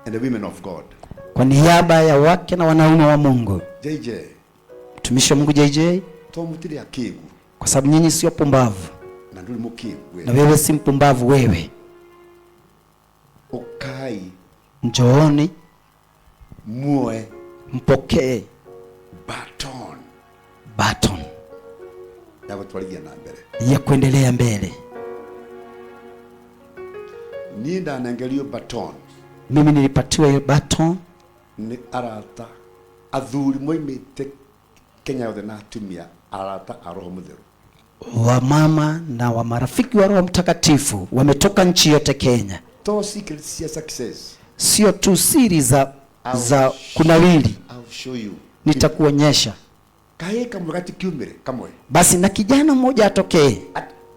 and the women of God. Kwa niaba ya wake na wanaume wa Mungu. JJ. Mtumishi wa Mungu JJ, to mutiri akigu. Kwa sababu nyinyi sio pumbavu. Na nduri mukigu. Na wewe si mpumbavu wewe. Ukai. Njooni. Muoe. Mpokee. Baton. Baton. Ya gutwarithia na mbere. Ya kuendelea mbele. Ni ndanengerio baton. Mimi nilipatiwa hiyo baton. Ni arata athuri moimite Kenya yothe na atumia arata a Roho Mutheru. Wamama na wa marafiki wa Roho Mtakatifu wametoka nchi yote Kenya. To secrets ya success. Sio tu siri za kunawili. I'll show you. Nitakuonyesha. Kae kamwe gatikiumire kamwe. Basi na kijana mmoja atokee.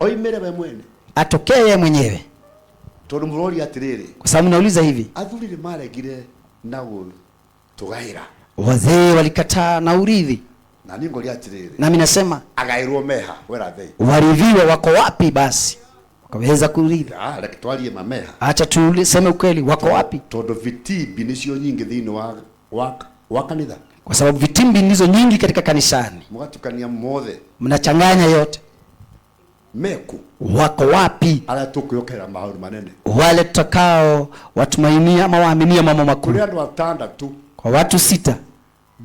Oimire we mwene. Atokee yeye mwenyewe. Tondu murori atiriri. Kwa sababu nauliza hivi. Athuri maregire na gutugaira. Wazee walikataa na urithi. Na ningoria atiriri. Nami nasema agairwo meha where are they? Warithiwe wako wapi basi? Wakaweza kurithi. Reke twarie mameha. Acha tuseme ukweli, wako wapi? Tondu vitimbi nicio nyingi thiini wa kanitha. Kwa sababu vitimbi ndizo nyingi katika kanisani. Mugatukania mothe. Mnachanganya yote. Meku. Wako wapi? Ala tukuyokera maundu manene. Wale tutakao watumainia ama waaminia mambo makuu. Kuri andu atandatu. Kwa watu 6.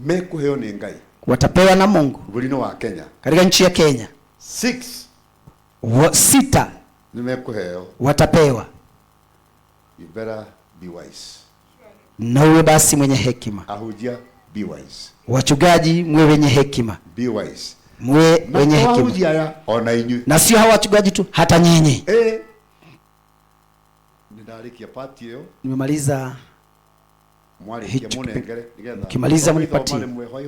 Mekuheo ni Ngai. Watapewa na Mungu. Bũrũri-inĩ wa Kenya. Katika nchi ya Kenya. 6. 6. Nimekuheo. Watapewa. You better be wise. Na uwe basi mwenye hekima. Ahujia, be wise. Wachungaji mwe wenye hekima. Be wise. Mwe wenye hekima. Ahujia ya ona inyuĩ. Na sio hawa wachungaji tu, hata nyinyi. Nindarikia party ĩyo. Nimemaliza. Mwarikia munengere, nigetha. Kimaliza mnipatie.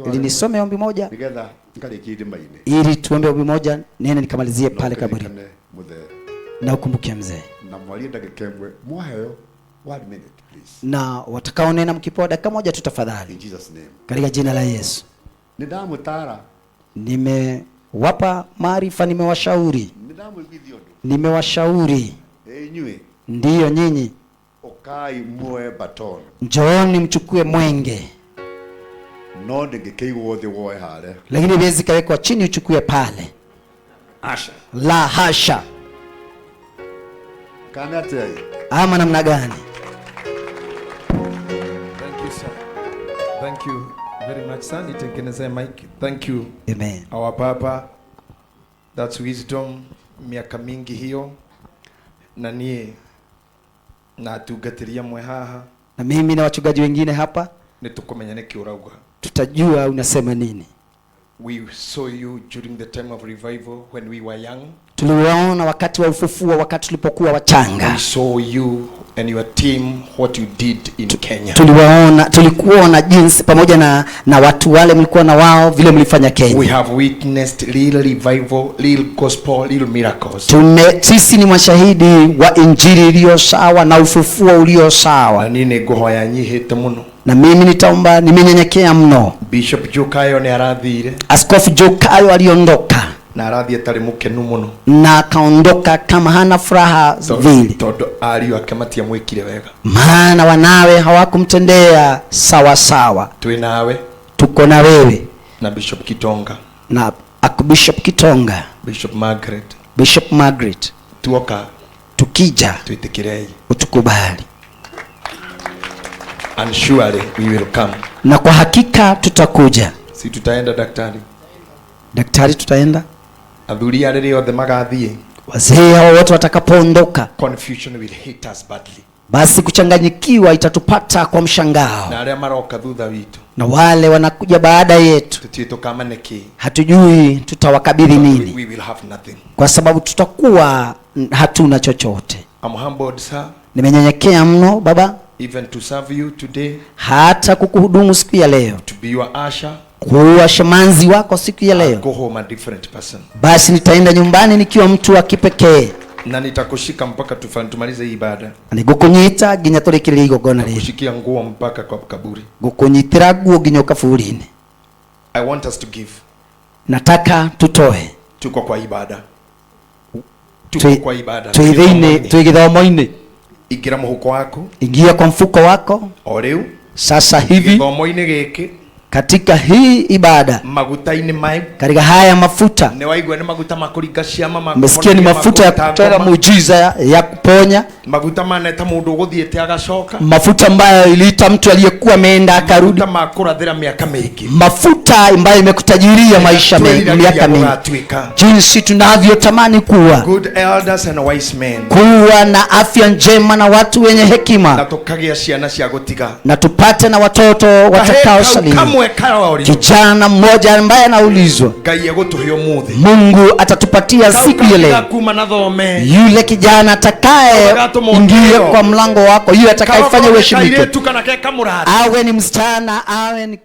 Ili nisome ombi moja. Nigetha nikarikie irima-inĩ. Ili tuombe ombi moja, nene nikamalizie pale kaburi. Na ukumbuke mzee. Na mwarie ndagĩka ĩmwe, mwaheo 1 minute please. Na watakaonena mkipewa dakika moja tu tafadhali. In Jesus name. Katika jina la Yesu. Nindamũtara. Nimewapa maarifa, nimewashauri. Nindamũiguithia ũndũ. Nimewashauri. Inyuĩ. Ndiyo nyinyi. Ukai muoe baton. Njooni mchukue mwenge. No ndingĩkĩigwo thĩ woe harĩa. Lakini viwezi kawekwa chini uchukue pale. Asha. La hasha. Kana atĩa? Ama namna gani? Thank you sir. Thank you very much sir. Nitengeneze mic. Thank you. Amen. Our baba. That's wisdom. Miaka mingi hiyo. Na nie na atungatiria mwe haha. Na mimi na wachungaji wengine hapa nitukumenya niki urauga. Tutajua unasema nini. We saw you during the time of revival when we were young. Tuliwaona wakati wa ufufuo, wakati tulipokuwa wachanga. We saw you and your team what you did in Kenya. Tuliwaona, tulikuona jinsi pamoja na watu wale mlikuwa na wao vile mlifanya Kenya. We have witnessed real revival, real gospel, real miracles. Sisi ni mashahidi wa injili iliyo sawa na ufufuo ulio sawa. Na nini ngohoya nyihite muno. Na mimi nitaomba, nimenyenyekea mno. Bishop Jokayo ni arathire. Askofu Jokayo aliondoka. Na arathie tari mukenu muno. Na akaondoka kama hana furaha vile. Tondu ariũ ake matiamwĩkire wega. Maana wanawe hawakumtendea sawa sawa. Twĩ nawe. Tuko na wewe. Na Bishop Kitonga. Na Bishop Kitonga. Bishop Margaret. Bishop Margaret. Tuoka. Tukija. Twĩtĩkĩrei. Utukubali. And surely we will come. Na kwa hakika tutakuja. Si tutaenda daktari? Daktari tutaenda? Athuri arĩa othe magathiĩ. Wazee hao wote watakapoondoka, Confusion will hit us badly. Basi kuchanganyikiwa itatupata kwa mshangao. Na arĩa maroka thutha witũ. Na wale wanakuja baada yetu. Tũtiũĩ tũkamane kĩ. Hatujui tutawakabidhi nini. We will have nothing. Kwa sababu tutakuwa hatuna chochote. I'm humbled, sir. Nimenyenyekea mno baba. Even to serve you today. Hata kukuhudumu siku ya leo. To be your usher. Kuwa shemanzi wako siku ya leo. Go home a different person. Basi nitaenda nyumbani nikiwa mtu wa kipekee. Na nitakushika mpaka tumalize hii ibada. Nigukunyita nginya turikiririe igongona riri. Nitakushikia nguo mpaka kwa kaburi. Gukunyitira nguo nginya kaburini. I want us to give. Nataka tutoe. Tuko kwa ibada. Tuko kwa ibada. Twi githomo-inĩ. Ingira muhuko waku. Ingia kwa mfuko wako. O riu. Sasa hivi. Githomo-inĩ gĩkĩ. Katika hii ibada, maguta-inĩ maya, katika haya mafuta, nĩ waigua nĩ maguta ma kũringa ciama, ma umesikia ni kũhonia, ma mafuta ya kũruta kutoa ngoma. muujiza ya kuponya, Maguta maneta mũndũ ũgũthiĩte agacoka, mafuta ambayo iliita mtu aliyekuwa ameenda akarudi, maguta ma kũrathĩra miaka mĩingĩ, mafuta ambayo imekutajiria maisha mengi, miaka mingi, gũgatuĩka. Jinsi tunavyotamani kuwa Good elders and wise men, kuwa na afya njema na watu wenye hekima, na tũkagĩa ciana cia gũtiga, na tupate na watoto watakaosalia. Kamwe karorio. Kijana mmoja ambaye anaulizwa, Ngai egũtũhe ũmũthĩ, Mungu atatupatia siku ile. Kuma na thome. Yule kijana atakaye ingie kwa mlango wako, yule atakayefanya uheshimike, Kairetu kana ke kamũrathi, awe ni msichana, awe ni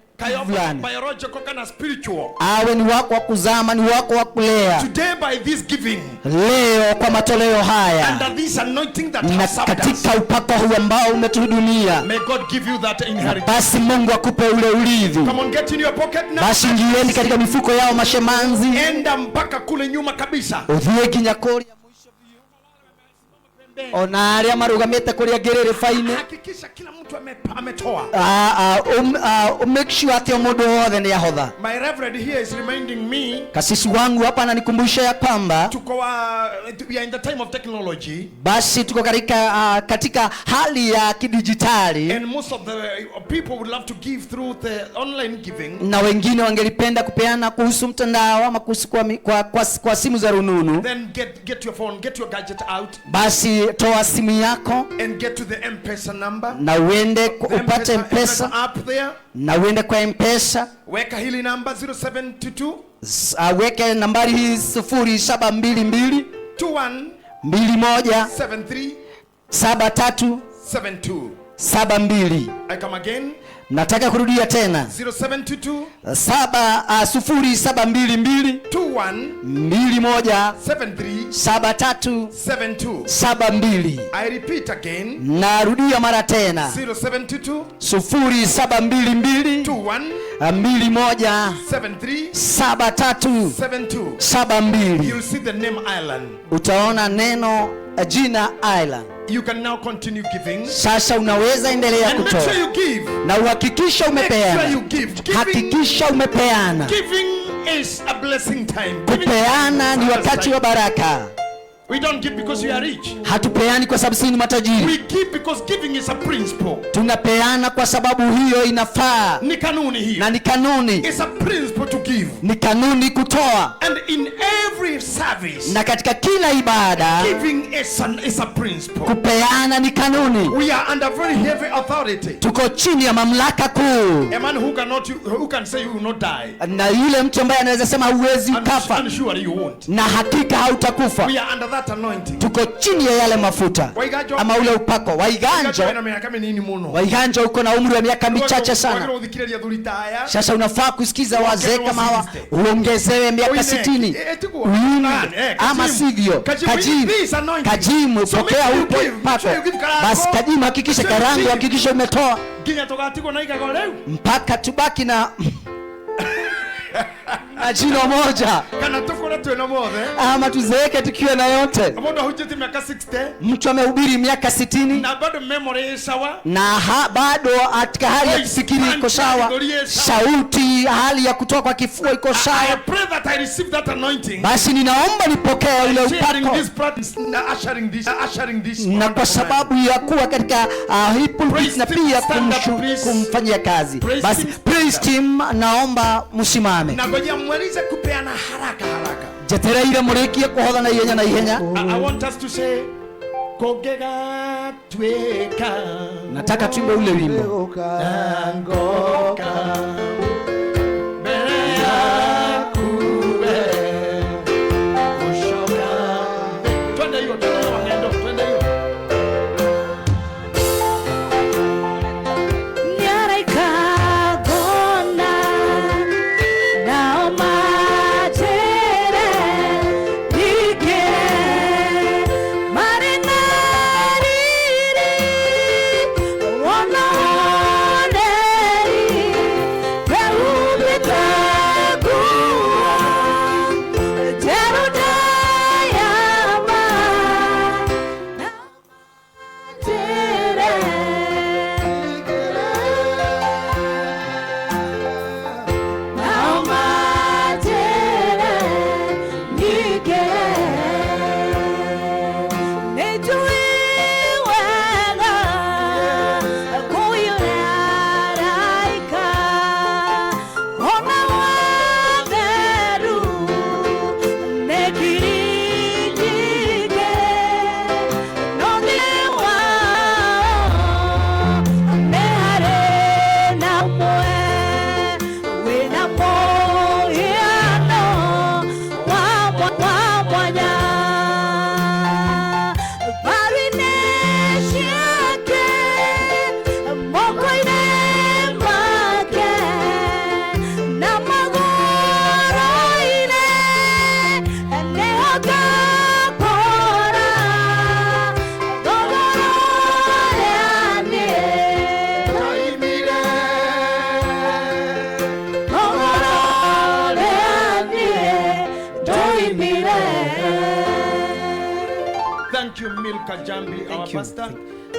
mvulana, biological kana spiritual, awe ni wako wa kuzama, ni wako wa kulea. Today by this giving, leo kwa matoleo haya, under this anointing that na has served us, katika upako huu ambao umetuhudumia, may God give you that inheritance. basi Mungu akupe ule urithi. Come on, get in your pocket now. Basi ingieni katika mifuko yao mashemanzi. Enda mpaka kule nyuma kabisa. Uthie nginya kuria mwisho biũ. Ona aria marugamite kuria ngiririba-inĩ. Hakikisha kila mtu ametoa. Make sure ati mundu wothe ni ahotha. My reverend here is reminding me, Kasisi wangu hapa ananikumbusha ya kwamba tuko we are in the time of technology. Basi tuko katika hali ya kidijitali. And most of the people would love to give through the online giving. Na wengine wangelipenda kupeana kuhusu mtandao ama kuhusu kwa simu za rununu. Then get your phone, get your gadget out. Basi toa simu yako. And get to the M-Pesa number. Na uende upate M-Pesa, M-Pesa. app there. Na uende kwa M-Pesa. Weka hili namba 0722. Weke nambari hii sufuri saba mbili mbili. 21. Mbili moja. 73. Saba tatu. 72. Saba mbili. I come again. Nataka kurudia tena. 0722. Sufuri saba mbili mbili. 21. Mbili moja. 73. Saba tatu. 72. Saba mbili. I repeat again. Narudia mara tena. 0722. Sufuri saba mbili mbili. 21. Mbili moja. 73. Saba tatu. 72. Saba mbili. You'll see the name Island. Utaona neno jina Island. You can now continue giving. Sasa unaweza endelea And make kutoa. sure you give. Na uhakikisha Make umepeana. sure you give. Giving, Hakikisha umepeana. Giving is a blessing time. Giving Kupeana ni is a wakati blessing. wa baraka. We don't give because we are rich. Hatupeani kwa sababu sisi ni matajiri. We give because giving is a principle. Tunapeana kwa sababu hiyo inafaa. Ni kanuni hiyo. Na ni kanuni. It's a principle to give. Ni kanuni kutoa. And in every service, na katika kila ibada, giving is a principle. Kupeana ni kanuni. We are under very heavy authority. Tuko chini ya mamlaka kuu. A man who cannot, who can say you will not die. Na yule mtu ambaye anaweza sema huwezi ukafa. I'm sure you won't. Na hakika hautakufa. We are under that anointing. Tuko chini ya yale mafuta. Waiganjo. Ama ule upako. Waiganjo. Waiganjo miaka minini muno. Waiganjo uko na umri wa miaka michache sana. Wagiro uthikiriria thuri ta aya. Sasa unafaa kusikiza wazee kama hawa, uongezewe miaka 60. Uine. Ama sivyo. Kajimu. Kajimu. Kajimu, So pokea make you upo give. upako. Make sure you give karango. Basi Kajimu, hakikisha Make sure you karango, give. hakikisha umetoa. Nginya tugatigwo na igago riu. Mpaka tubaki na jino moja. Kana tukure twina mothe. Ama tuzeeke tukiwa na yote. Mundu ahunjĩtie miaka 60. Mtu amehubiri miaka 60. Na bado memory ĩ sawa. Na bado katika hali ya Voice kufikiri iko sawa. Sauti, hali ya kutoka kwa kifua iko sawa. I pray that I receive that anointing. Basi ninaomba nipokee ule Sharing upako. this practice, na ushering this, ushering this Na kwa wonderful man. sababu ya kuwa katika hii pulpit Praise na team, pia stand up, please. kumfanyia kazi. Praise Basi team, stand praise up. team, naomba msimame. Na ngoja mwalize kupeana haraka haraka. Njetereire murikie kuhotha na ihenya na ihenya. I want us to say kogega tweka. Nataka tuimbe ule wimbo. Ngoka mbele yaku we ushoka. Twende hiyo, twende hiyo wangendo, twende hiyo. Ona Thank you, Milka Jambi, our Thank you. pastor.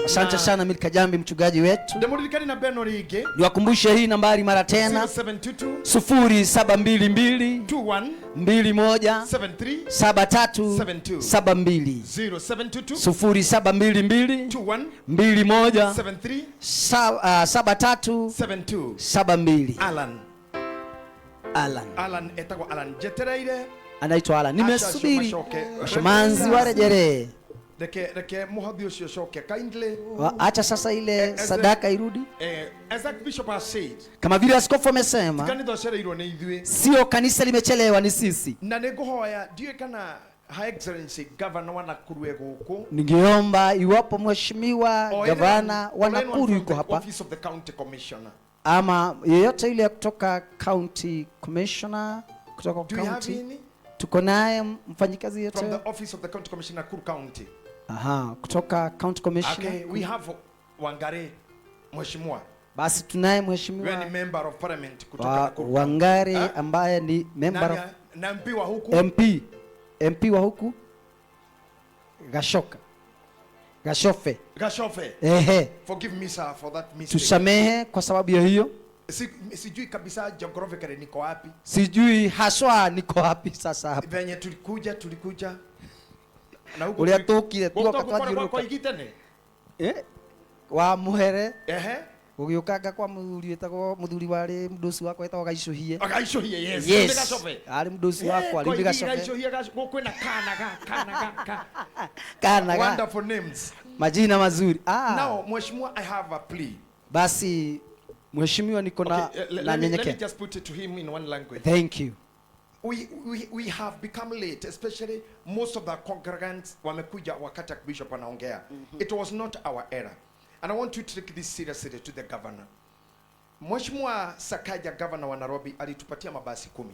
Asante Na- sana Milka Jambi, mchungaji wetu. Ndĩmũririkani na beno rĩngĩ. Niwakumbushe hii nambari mara tena: 0722 0722 21 21 73 73 72. 72. 0722 0722 21 21 73 73 72. 72. Alan. Alan. Alan etagwo Alan, njetereire. Anaitwa Alan. Nimesubiri Macoke. washomanzi warejelee. Reke mũhothi ũcio ũcoke kindly. Acha sasa ile sadaka irudi. As that bishop has said, Kama vile askofu amesema, kanitha ũcereirwo nĩ ithuĩ. Sio kanisa limechelewa, ni sisi. Na nĩ ngũhoya, ndiũĩ kana Her Excellency Governor wa Nakuru e gũkũ. Ningeomba iwapo mheshimiwa Or gavana wa or anyone Nakuru from yuko the hapa office of the county commissioner. Ama yeyote ile kutoka county commissioner, kutoka Do you have county, any tuko naye mfanyikazi from yeyote? the office of the county commissioner, Nakuru County? Aha, kutoka county commissioner. Okay, we have Wangare, mheshimiwa. Basi tunaye Wewe ni mheshimiwa member of parliament kutoka wa Nakuru. Wangari Ah? ambaye ni member Nani of na MP wa huku? MP wa huku Gashoka Gashofe. Gashofe. Ehe. Forgive me, sir, for that mistake. Tusamehe kwa sababu ya hiyo. Sijui kabisa geographically niko wapi. Sijui haswa niko wapi sasa hapa. Venye tulikuja na huku Uria tukire Gũkũ tuoka kwa- twathiũrũrũka. kwa Igitene. Eh? Wa muhere. Ehe. Gũgĩũkanga kwa mũthuri wĩtagwo, mũthuri warĩ mũndũ wakwa wĩtagwo Gaicũhie. Gaicũhie, yes. Nĩ Yes. Gacobe. Arĩ mũndũ wakwa, rĩu nĩ Gacobe. Gaicũhie, gũkũ kwĩna kana ga kana ga ka. Kana ga. Wonderful names. Majina mazuri. Ah. Now, mheshimiwa, I have a plea. Basi mheshimiwa, niko na Okay, na let me nyenyekea. just put it to him in one language. Thank you. We have become late, especially most of the congregants wamekuja wakati Bishop anaongea. It was not our error. And I want you to take this seriously to the governor. Mheshimiwa Sakaja, governor wa Nairobi, alitupatia mabasi 10.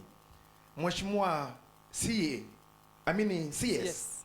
Mheshimiwa CA, I mean CS, Yes.